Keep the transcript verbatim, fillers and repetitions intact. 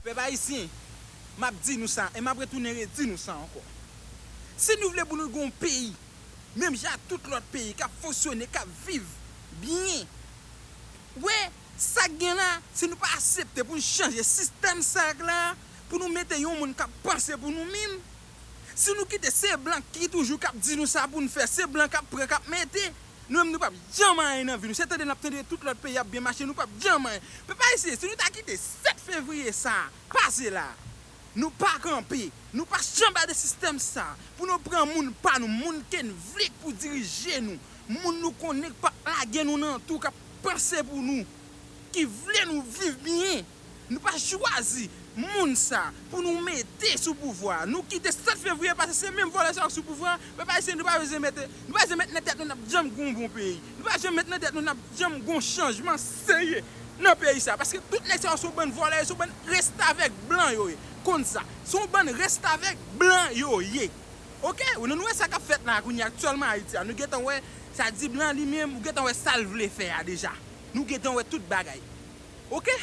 Pèp ayisyen, m ap di nou sa, e m ap retounen redi nou sa ankò. Si nou vle pou nou gen yon peyi, menm jan ak tout lòt peyi k ap fonksyone, k ap viv byen, wè, sa k gen la, si nou pa aksepte pou nou chanje sistèm sa k la, pou nou mete yon moun k ap panse pou nou menm, si nou kite se blan ki toujou k ap di nou sa pou n fè, se blan k ap pran, k ap mete, nou menm nou p ap janm anyen nan vi nou. Se tande n ap tande tout lòt peyi ap byen mache, nou p ap janm anyen. Pèp ayisyen, si nou ta kite sèt fevriye sa pase la, nou pa kanpe, nou pa chanbade sistèm sa, pou nou pran moun pa nou, moun ke n vle pou dirije nou, moun nou konnen k p ap lage nou nan tou, k ap panse pou nou, ki vle nou viv byen. Nou pa chwazi moun sa pou nou mete sou pouvwa. Nou kite sèt fevriye pase, se menm vòlè sa yo sou pouvwa. Pèp ayisyen, nou pa bezwen mete, nou pa bezwen met nan tèt nou n ap janm gen yon bon peyi. Nou pa janm met nan tèt nou n ap janm gen yon chanjman serye nan peyi sa. Paske tout nèg sa yo se yon bann vòlè, se yon bann restavèk blan yo ye. Konn sa. Se yon bann restavèk blan yo ye. Oke? Ou nou wè sa k ap fèt la kounye a aktyèlman Ayiti a. Nou gentan wè sa di blan li menm, ou gentan wè sa l vle fè a deja. Nou gentan wè tout bagay. Oke?